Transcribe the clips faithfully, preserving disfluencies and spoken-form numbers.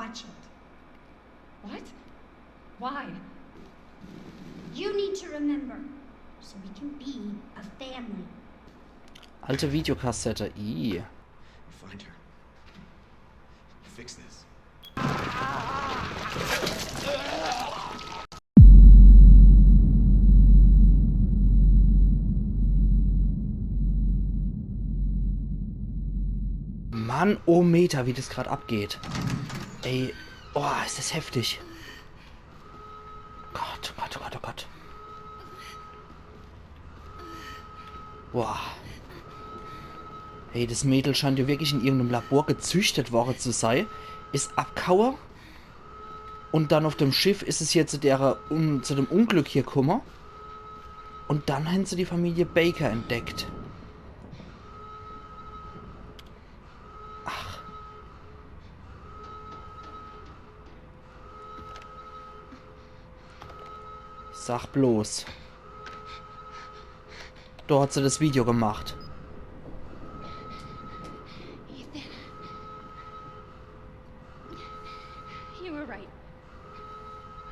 Hatchet. What? Why? You need to remember, so we can be a family. Alte Videokassette. Ih. Find her. Fix this. Mann, oh Meter, wie das grad abgeht. Ey, oh, is das heftig. Gott, oh Gott, oh Gott, oh Gott. Boah. Hey, das Mädel scheint ja wirklich in irgendeinem Labor gezüchtet worden zu sein. Is abgehauen. Und dann auf dem Schiff is es hier zu, der, um, zu dem Unglück hier gekommen. Und dann haben sie die Familie Baker entdeckt. Ach. Sag bloß. Da hat sie das Video gemacht. Ethan. You were right.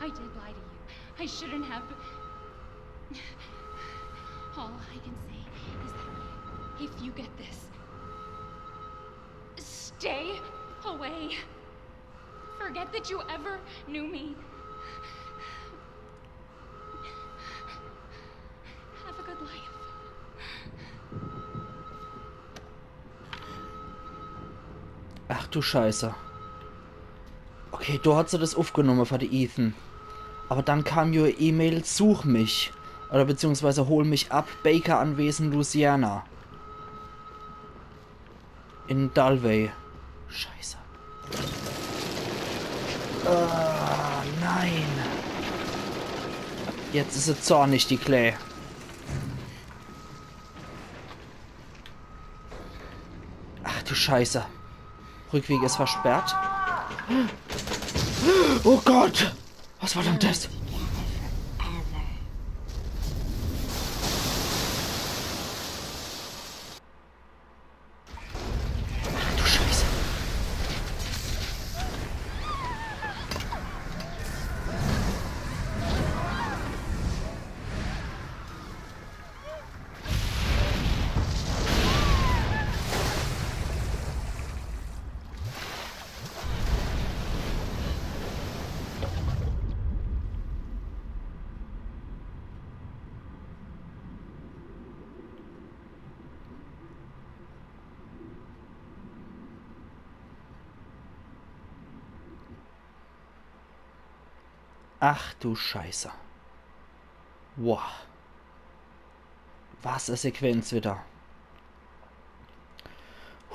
I did lie to you. I shouldn't have. All I can say is that if you get this, stay away. Forget that you ever knew me. Have a good life. Ach du Scheiße. Okay, da hat sie das aufgenommen für die Ethan. Aber dann kam ja E-Mail, such mich. Oder beziehungsweise hol mich ab, Baker Anwesen, Louisiana. In Dalvey. Scheiße. Ah, nein. Jetzt is sie zornig, die Klee. Ach du Scheiße. Rückweg is versperrt. Oh Gott! Was war denn das? Ach du Scheiße. Ach du Scheiße. Wow. Was e Sequenz wieder.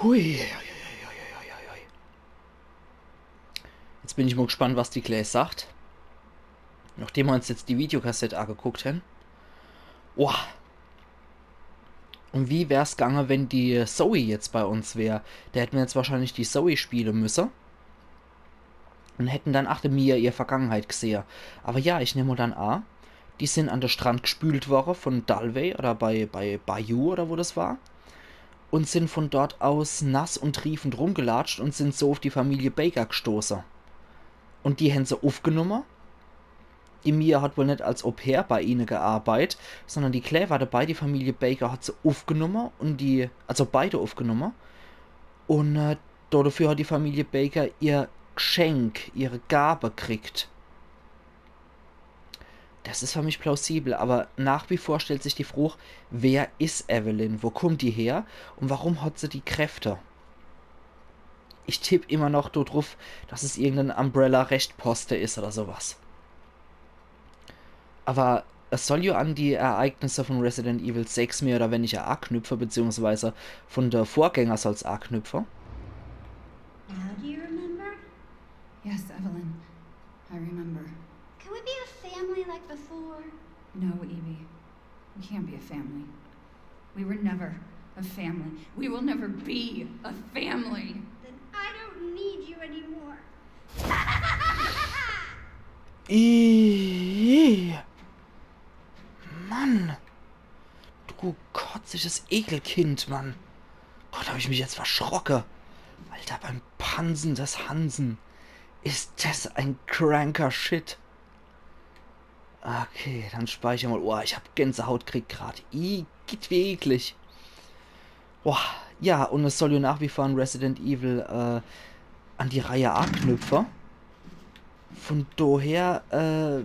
Hui. Jetzt bin ich mal gespannt, was die Klee sagt. Nachdem wir uns jetzt die Videokassette angeguckt haben. Wow. Und wie wär's gegangen, wenn die Zoe jetzt bei uns wär? Da hätten wir jetzt wahrscheinlich die Zoe spielen müssen. Und hätten dann ach de Mia ihr Vergangenheit gesehe. Aber ja, ich nehm mal dann a, die sind an de Strand gespült worden von Dalvey oder bei, bei Bayou oder wo das war. Und sind von dort aus nass und triefend rumgelatscht und sind so auf die Familie Baker gestoßen. Und die haben sie aufgenommen. Die Mia hat wohl net als Au-pair bei ihnen gearbeit, sondern die Klee war dabei, die Familie Baker hat sie aufgenommen und die, also beide aufgenommen. Und äh, dafür hat die Familie Baker ihr Geschenk, ihre Gabe kriegt. Das ist für mich plausibel, aber nach wie vor stellt sich die Frage, wer ist Evelyn? Wo kommt die her? Und warum hat sie die Kräfte? Ich tipp immer noch do drauf, dass es irgendein Umbrella-Rechtposte ist oder sowas. Aber es soll ja an die Ereignisse von Resident Evil sechs mehr oder weniger anknüpfen, beziehungsweise von der Vorgänger soll's anknüpfen. Now do you remember? Yes, Evelyn. I remember. Can we be a family like before? No, Evie. We can't be a family. We were never a family. We will never be a family. Then I don't need you anymore. Ih, Mann. Du kotziges Ekelkind, Mann. Gott, hab ich mich jetzt verschrocke. Alter, beim Pansen des Hansen. Is des en kranker Shit. Okay, dann speicher mal. Oh, ich hab Gänsehaut kriegt grad. Igitt, wie eklig. Boah, ja, un es soll jo nach wie vor an Resident Evil, äh, an die Reihe anknüpfe. Von doher, äh,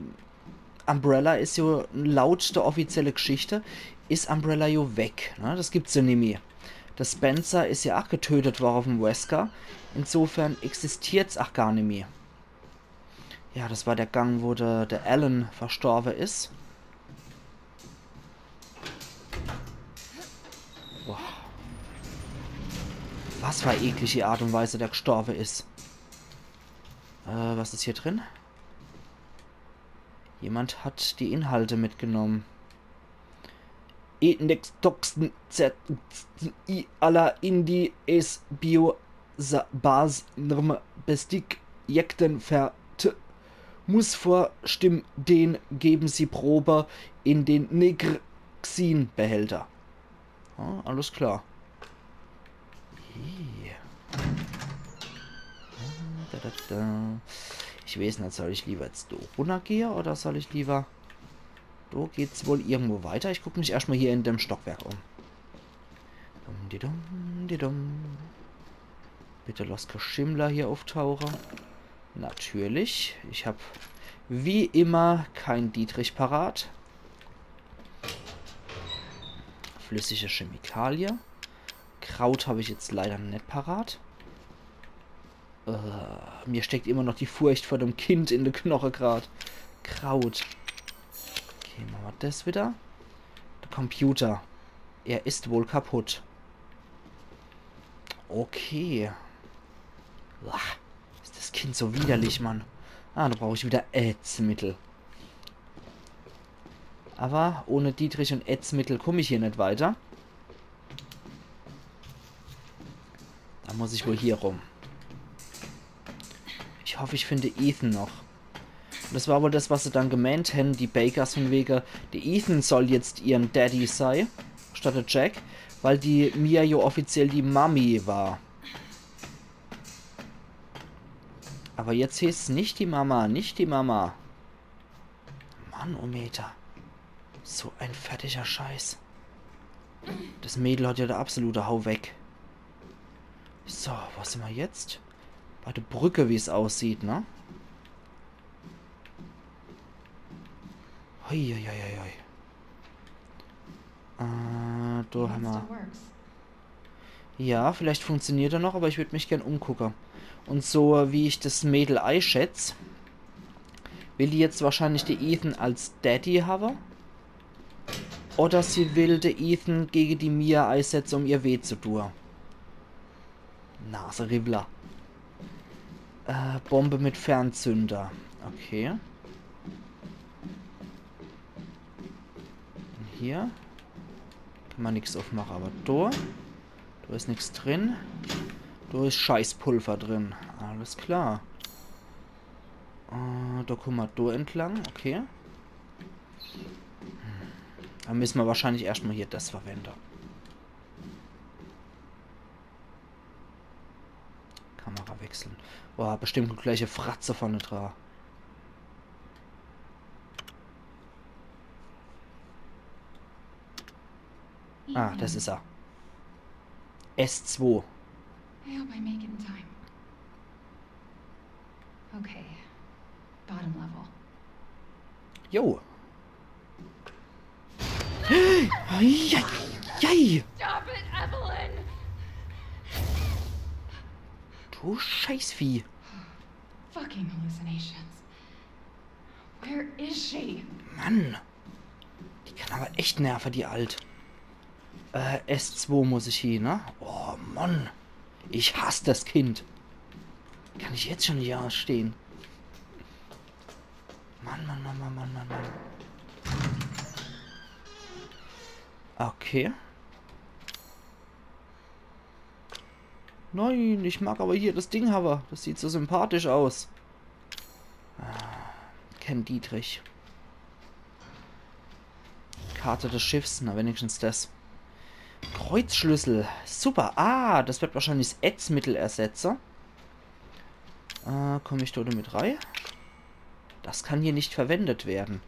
Umbrella is jo laut der offizielle Geschichte, is Umbrella jo weg, ne? Des gibt's jo nimmi. Der Spencer is jo ach getötet worre vom Wesker. Insofern existiert's ach gar nimmi. Ja, des war der Gang, wo der, der Alan verstorbe is. Boah. Was für eklige Art und Weise der gestorbe is. Äh, was is hier drin? Jemand hat die Inhalte mitgenommen. Index Toxin Z I alla Indi es Bio Bas Nrm Bestik Jekten Ver T muss vor Stimm den geben Sie Probe in den Negrxin-Behälter. Ja, alles klar. Hier. Da, da, da. Ich weeß net, soll ich lieber jetzt do runnergehe oder soll ich lieber... Do geht's wohl irgendwo weiter. Ich guck mich erscht mal hier in dem Stockwerk um. Dum, di dum, di dum. Bitte lass kä Schimmler hier auftauche. Natürlich. Ich hab wie immer kein Dietrich parat. Flüssige Chemikalie. Kraut hab ich jetzt leider net parat. Äh, mir steckt immer noch die Furcht vor dem Kind in de Knoche grad. Kraut. Okay, mache mer des wieder. Der Computer. Er ist wohl kaputt. Okay. Uah, is des Kind so widerlich, Mann. Ah, do brauch ich wieder Ätzmittel. Aber ohne Dietrich und Ätzmittel komm ich hier net weiter. Da muss ich wohl hier rum. Ich hoff, ich find Ethan noch. Und des war wohl des, was se dann gemeent hen, die Bakers, von wege, de Ethan soll jetzt ihren Daddy sei, statt de Jack, weil die Mia jo offiziell die Mami war. Aber jetzt heeßt's net die Mama, net die Mama. Manometer. So en fertiger Scheiß. Des Mädel hat jo de absolute Hau weg. So, wo sin mer jetzt? Bei de Brücke, wie's aussieht, ne? Hoi, hoi, hoi, hoi. Äh, do hammer. Ja, vielleicht funktioniert er noch, aber ich würd mich gern umgucke. Und so wie ich des Mädel eischätz, will die jetzt wahrscheinlich de Ethan als Daddy hawe. Oder sie will de Ethan gege die Mia eisetze, um ihr weh zu tue. Naseriwwler. Äh, Bombe mit Fernzünder. Okay. Und hier kann mer nix aufmache, aber do, do is nix drin. Do is Scheißpulver drin. Alles klar. Äh, do kumme mer do entlang. Okay. Hm. Do misse mer wahrscheinlich erscht mal hier des verwende. Kamera wechseln. Boah, bestimmt gleiche Fratze vorne dra. Ah, des is er. S zwei. I hope I make it in time. Okay. Bottom level. Jo. Eieiei. Stop it, Evelyn! Du Scheißvieh. Fucking hallucinations. Where is she? Mann. Die kann aber echt nerve, die Alt. Äh, S zwei muss ich hie, ne? Oh Mann. Ich hass des Kind. Kann ich jetzt schon net ausstehe. Mann, Mann, Mann. Okay. Nein, ich mag aber hier des Ding hawe. Des sieht so sympathisch aus. Ah, Ken Dietrich. Karte des Schiffs, na wenigstens des. Kreuzschlüssel, super. Ah, des wird wahrscheinlich s Ätzmittel ersetze. Äh, komm ich do mit rei? Das kann hier nicht verwendet werden.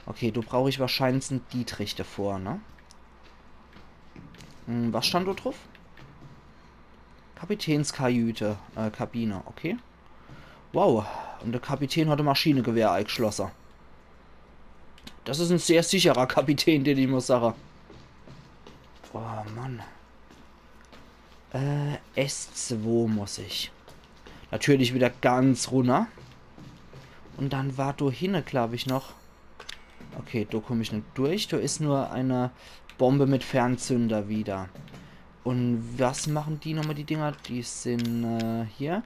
Okay, do brauch ich wahrscheinlich en Dietrich davor, ne? Hm, was stand do druff? Kapitänskajüte, äh, Kabine, okay. Wow, un de Kapitän hat e Maschinegewehr eigschlosse. Das is en sehr sicherer Kapitän, den ich mol sage. Oh Mann. Äh, S zwei muss ich. Natürlich wieder ganz runner. Un dann war do hinne, glaub ich, noch. Okay, do komm ich net durch. Do is nur e Bombe mit Fernzünder wieder. Un was machen die nochmal, die Dinger? Die sin, äh, hier.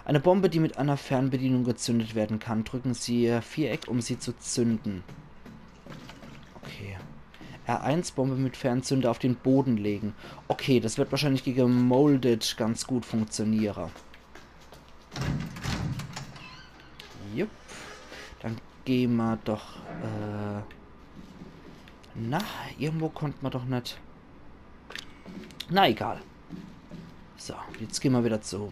Eine Bombe, die mit einer Fernbedienung gezündet werden kann. Drücken Sie Viereck, um sie zu zünden. Okay. R eins, Bombe mit Fernzünder auf den Boden legen. Okay, das wird wahrscheinlich gegen Molded ganz gut funktionieren. Jupp. Dann geh ma doch, äh, na, irgendwo konnt ma doch net. Na egal. So, jetzt geh ma wieder zurück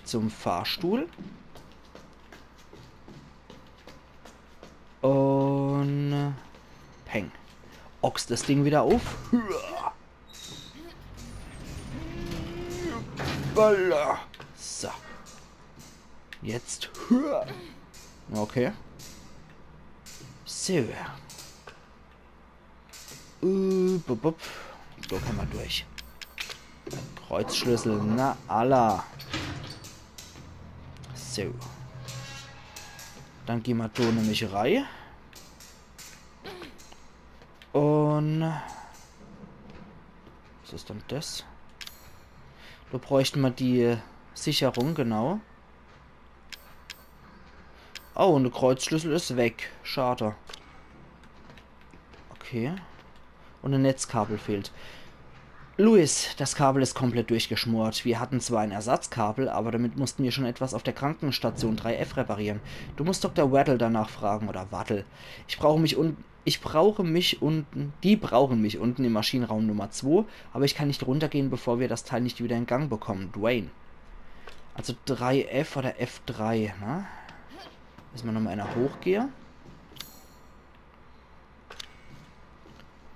zum Fahrstuhl. Un peng. Ochs das Ding wieder auf. Hüa. Balla. So. Jetzt. Hüa. Okay. So. Äh, bup, bup. Do kann ma durch. Kreuzschlüssel, na alla. So. Dann geh ma do nämlich rei. Un was is dann das? Do bräucht ma die Sicherung, genau. Oh, un de Kreuzschlüssel is weg. Schade. Okay. Un e Netzkabel fehlt. Luis, das Kabel ist komplett durchgeschmort. Wir hatten zwar ein Ersatzkabel, aber damit mussten wir schon etwas auf der Krankenstation drei F reparieren. Du musst Doktor Waddle danach fragen, oder Waddle. Ich brauche mich un-, ich brauche mich unten, die brauchen mich unten im Maschinenraum Nummer zwei, aber ich kann nicht runtergehen, bevor wir das Teil nicht wieder in Gang bekommen. Dwayne. Also drei F oder F drei, ne? Dass ma nochmal einer hochgehe.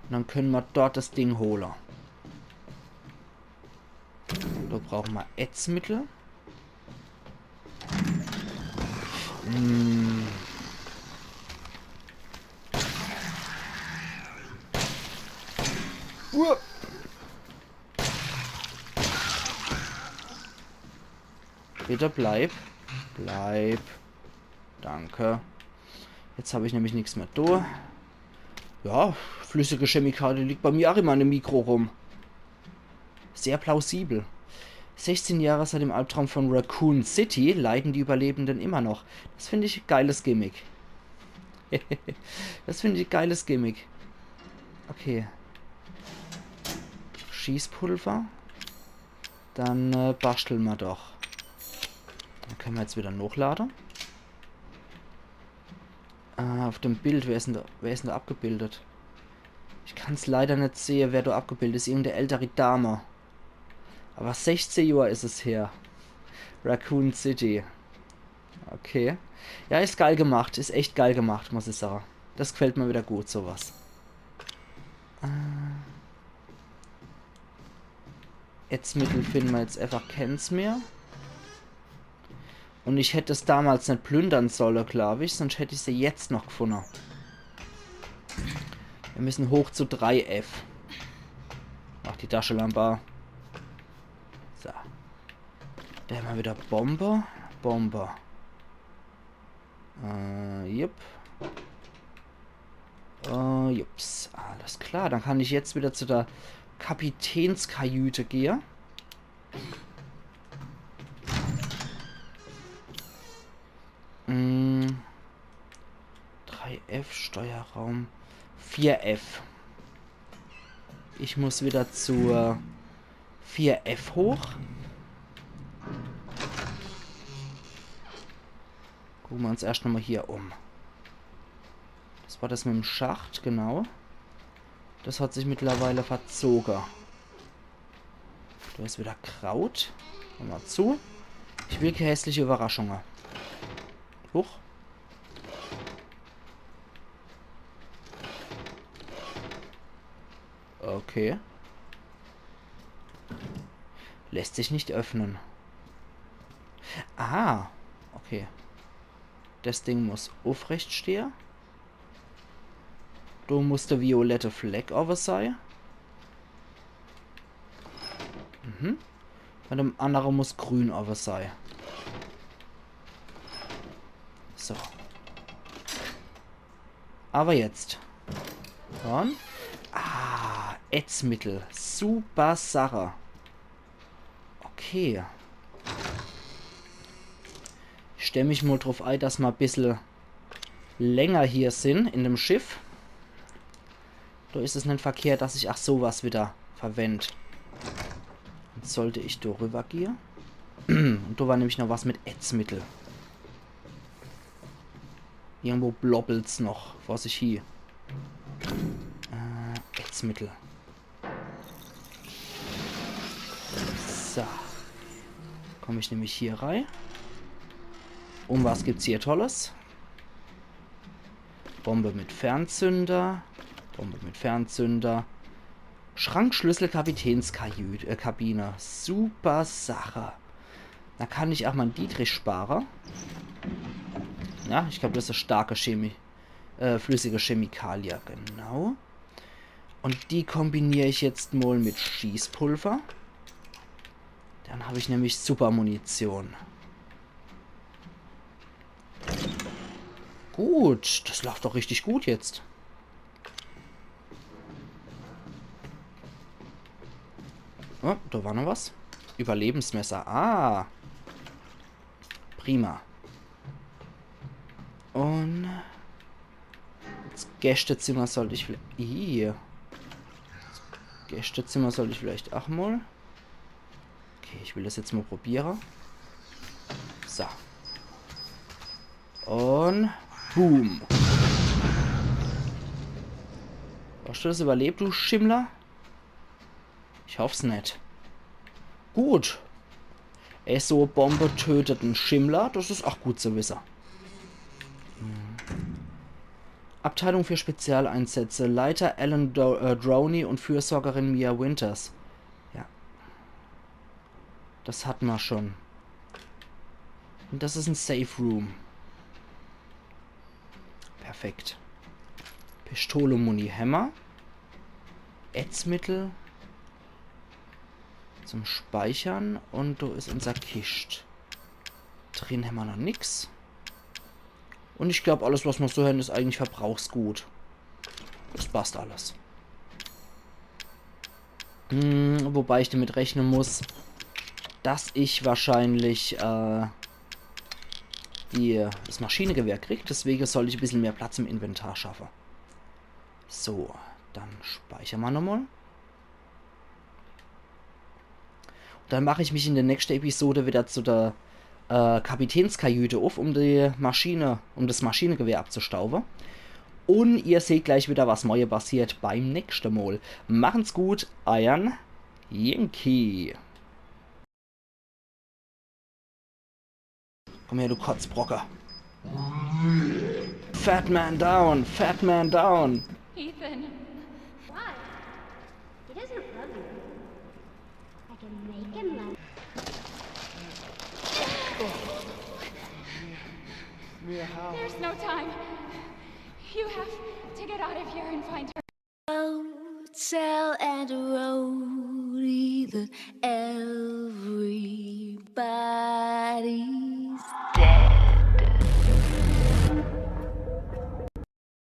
Un dann könne ma dort das Ding hole. Do brauche ma Ätzmittel. Hm. Uah. Bitte bleib. Bleib. Danke. Jetzt hab ich nämlich nix mehr do. Ja, flüssige Chemikalie liegt bei mir auch immer in dem Mikro rum. Sehr plausibel. Sechzehn Jahre seit dem Albtraum von Raccoon City leiden die Überlebenden immer noch. Das finde ich geiles Gimmick. Das finde ich geiles Gimmick. Okay. Schießpulver. Dann, äh, basteln ma doch. Dann könne ma jetzt wieder nochlade. Äh, auf dem Bild, wer is denn da, wer is denn da abgebildet? Ich kann's leider net sehe, wer da abgebildet is. Irgendeine ältere Dame. Aber sechzehn Johr is es her. Raccoon City. Okay. Ja, is geil gemacht. Is echt geil gemacht, muss ich sage. Das gefällt mir wieder gut, sowas. Äh, Ätzmittel finde ma jetzt einfach keens mehr. Un ich hätt es damals net plündern solle, glaub ich, sonst hätt ich se jetzt noch gefunne. Wir müssen hoch zu drei F. Mach die Taschelampe. So. Do hämmer wieder Bombe. Bombe. Äh, jupp. Äh, jups. Alles klar, dann kann ich jetzt wieder zu der Kapitänskajüte gehe. Mm. drei F, Steuerraum. vier F. Ich muss wieder zur vier F hoch. Gucke ma uns erscht nochmal hier um. Das war das mit dem Schacht, genau. Das hat sich mittlerweile verzoge. Do is wieder Kraut. Mach ma zu. Ich will kee hässliche Überraschunge. Huch. Okay. Lässt sich nicht öffnen. Ah, okay. Das Ding muss aufrecht stehe. Do muss de violette Fleck owwe sei. Mhm. Bei dem annere muss grün owwe sei. So. Awwer jetzt. Dann. Ah, Ätzmittel. Super Sache. Okay. Ich stell mich mol druff ei, dass ma bissel länger hier sin in dem Schiff. Do is es net verkehrt, dass ich ach so was wieder verwend. Jetzt sollt ich do rüwwer gehe. Un do war nämlich noch was mit Ätzmittel. Irgendwo blobbelt's noch vor sich hie. Äh, Ätzmittel. So. Komm ich nämlich hier rei. Un was gibt's hier Tolles? Bombe mit Fernzünder. Bombe mit Fernzünder. Schrankschlüssel, Kapitänskajüt-, äh, Kabine. Super Sache. Do kann ich ach mol en Dietrich spare. Ja, ich glaab, das is starke Chemie. Äh, flüssige Chemikalie, genau. Un die kombinier ich jetzt mol mit Schießpulver. Dann hab ich nämlich super Munition. Gut, das laaft doch richtig gut jetzt. Oh, do war noch was. Überlebensmesser. Ah. Prima. Un das Gästezimmer sollt ich vielleicht. Ih. Das Gästezimmer sollt ich vielleicht ach mol. Okay, ich will das jetzt mol probiere. So. Un boom. Hast du das überlebt, du Schimmler? Ich hoff's net. Gut. Ey, so Bombe tötet en Schimmler, das is ach gut zu wisse. Hm. Abteilung für Spezialeinsätze. Leiter Alan Do äh, Droney und Fürsorgerin Mia Winters. Ja. Das hat ma schon. Un das is en Safe Room. Perfekt. Pistole, Muni, Hämmer. Ätzmittel. Zum Speichern. Un do is unser Kischt. Drin hämmer noch nix. Un ich glaab, alles, was ma so hen, is eigentlich Verbrauchsgut. Das passt alles. Hm, wobei ich damit rechne muss, dass ich wahrscheinlich äh, die, das Maschinegewehr krieg. Deswege sollt ich bissel mehr Platz im Inventar schaffe. So, dann speicher ma nochmol. Dann mach ich mich in der nächsten Episode wieder zu der äh, Kapitänskajüte uff, um die Maschine, um das Maschinegewehr abzustauben. Un ihr seht gleich wieder, was morje passiert beim nächsten Mol. Machen's gut, eiern Yankee. Komm her, du Kotzbrocker. Fat man down, fat man down. Ethan. Why? He doesn't love you. I can make him love you. Mia, how? There's no time. You have to get out of here and find her. Hotel and Rody, the L